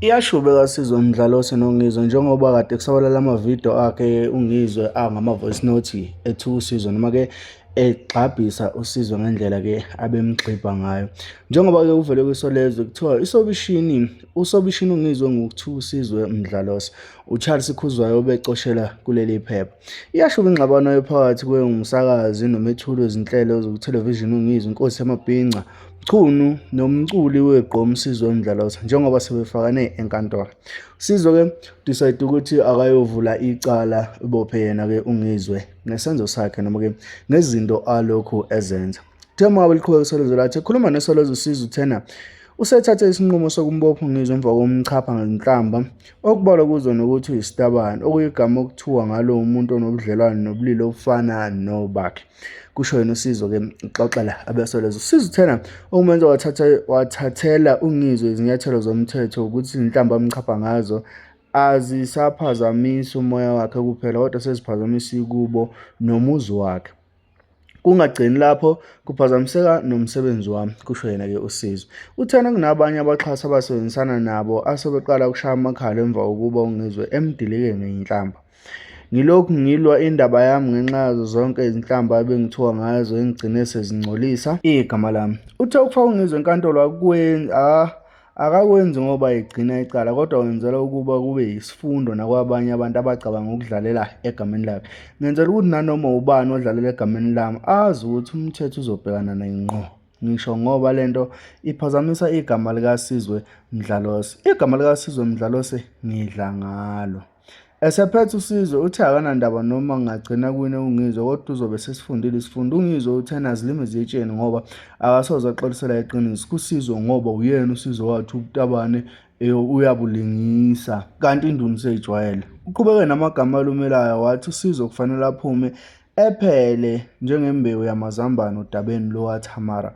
Iyashuba ekaSizwe Mdlalose noNgizwe njengoba kade kusabalala amavidiyo akhe uNgizwe angama-voice note ethuka uSizwe noma-ke egxabhisa uSizwe ngendlela-ke abemgxibha ngayo. Njengoba-ke kuvele kwiSolezwe kuthiwa isobishini usobishini uNgizwe ngokuthuka uSizwe Mdlalose. UCharles Khuzwayo obecoshela kuleli phepha. Iyashuba ingxabano ephakathi kwengumsakazi nomethuli wezinhlelo zokuthelevishini uNgizwe Inkosi Yamabhinca Mchunu nomculi weGqom Sizwe Mdlalose njengoba sebefakane enkantolo. Sizwe-ke decide ukuthi akayovula icala ibophe yena-ke uNgizwe ngesenzo sakhe noma-ke ngezinto alokhu ezenza. Kuthe uma ngabe liqhubeka iSolezwe lathi ekhuluma neSolezwe Sizwe uthena usethathe isinqumo sokumbopha uNgizwe emva kokumchapha ngezinhlamba okubalwa kuzo nokuthi uyisitabane okuyigama okuthiwa ngalo umuntu onobudlelwane nobulili obufana nobakhe. Kusho yena uSizwe-ke uxoxela abeSolezwe. USizwe uthena okumenza wathatha wathathela uNgizwe izinyathelo zomthetho ukuthi izinhlamba amchapha ngazo azisaphazamisi umoya wakhe kuphela kodwa seziphazamisa ikubo nomuzi wakhe. Kungagcini lapho kuphazamiseka nomsebenzi wami, kusho yena-ke uSizwe. Uthena kunabanye abaxhasi abasebenzisana nabo asebeqala ukushaya amakhala emva kokuba uNgizwe emdilike ngenhlamba. Ngilokhu ngilwa indaba yami ngenxa yazo zonke izinhlamba ebengithuka ngazo engigcine sezingcolisa igama lami. Uthe ukufaka uNgizwe enkantolo akakwenzi ngoba egcina icala kodwa wenzela ukuba kube yisifundo nakwabanye abantu abacabanga ukudlalela egameni lakhe. Ngenzela ukuthi nanoma ubani odlalela egameni lami azi ukuthi umthetho uzobhekana naye ngqo. Ngisho ngoba le nto iphazamisa igama likaSizwe Mdlalose. Igama likaSizwe Mdlalose ngidla ngalo. Esephethe uSizwe uthe akanandaba noma kungagcina kuwine uNgizwe kodwa uzobe sesifundile isifundo. UNgizwe uthe nazilimi ziyetsheni ngoba akasoze axolisela iqiniso kuSizwe ngoba uyena uSizwe wathi ubutabane uyabulingisa kanti indunu seyijwayele. Uqhubeke namagama alumelayo wathi uSizwe kufanele aphume ephele njengembewu yamazambane odabeni lukaThamara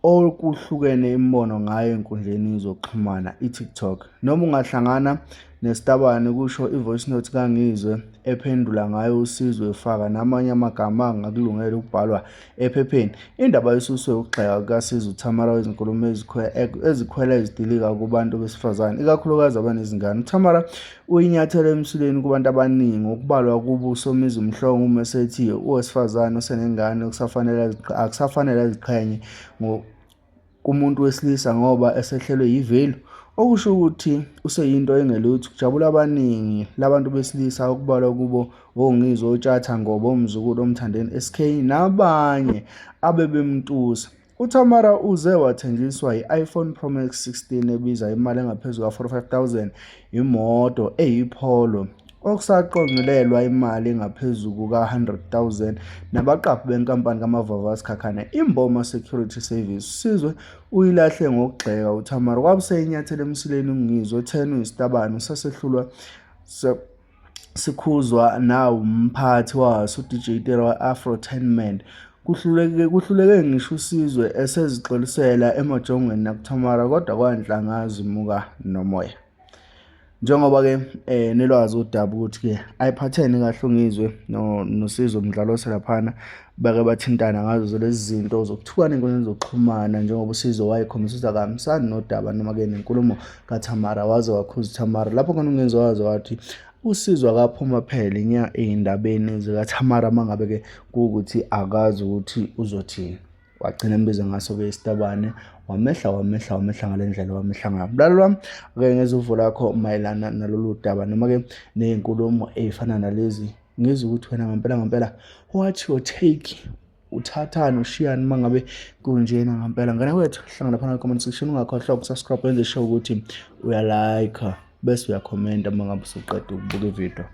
okuhlukene imibono ngayo enkundleni zokuxhumana i-TikTok. Noma ungahlangana nesitabane kusho i-voice note kaNgizwe ephendula ngayo uSizwe efaka namanye amagama angakulungele ukubhalwa ephepheni. Indaba isuswe ukugxeka kukaSizwe uThamara wezinkulumo ezikhwela izidilika kubantu besifazane ikakhulukazi abanezingane. UThamara uyinyathele emsileni kubantu abaningi okubalwa kubo uSomizi Mhlongo uma esethi owesifazane osenengane okusafanele akusafanele aziqhenye kumuntu wesilisa ngoba esehlelwe yivelu okusho ukuthi useyinto engelutho kujabula abaningi labantu besilisa okubalwa kubo oNgizwe oTshatha Ngobo uMzukulu oMthandeni SK nabanye abebemtusa. UTamara uze wathenjiswa i-iPhone Pro Max 16 ebiza imali engaphezu kuka-45,000, imoto eyiPolo okusaqongelelwa imali engaphezu kuka-100,000 nabaqaphi benkampani kaMavava Sikhakhane iMboma Security Service. USizwe uyilahle ngokugxeka uTamara kwabe useyinyathela emsileni uNgizwe othena uyisitabane usasehlulwa Sikhuzwa nawumphathi waso uDJ Tira we-Afrotainment. Kuhluleke kuhluleke ngisho uSizwe esezixolisela emajongweni nakuThamara kodwa kwanhlanga zimuka nomoya. Njengoba-ke nilwazi udaba ukuthi-ke ayiphathene kahle uNgizwe noSizwe Mdlalose laphana bake bathintana ngazo lezi zinto zokuthukana ey'nkundleni zokuxhumana njengoba uSizwe wayekhombisa ukuthi akahambisani nodaba noma-ke nenkulumo kaThamara waze wakhuza uThamara lapho khona uNgizwe waze wathi uSizwe akaphuma phele nya ey'ndabeni zikaThamara uma ngabe-ke kuwukuthi akazi ukuthi uzothini. Wagcina embiza ngaso-ke isitabane wamehla wamehla wamehla ngale ndlela wamehla ngayo. Mlaleli wami, ake ngeze uvo lakho mayelana nalolu daba noma-ke ney'nkulumo ey'fana nalezi. Ngizwe ukuthi wena ngempela ngempela what your take uthathani ushiyani uma ngabe kunjena ngempela. Ngane wethu hlangana phana comment section ungakhohlwa ukusubscribe wenze sure ukuthi uyalike bese uyakhomenta uma ngabe usuqeda ukubuka ividiyo.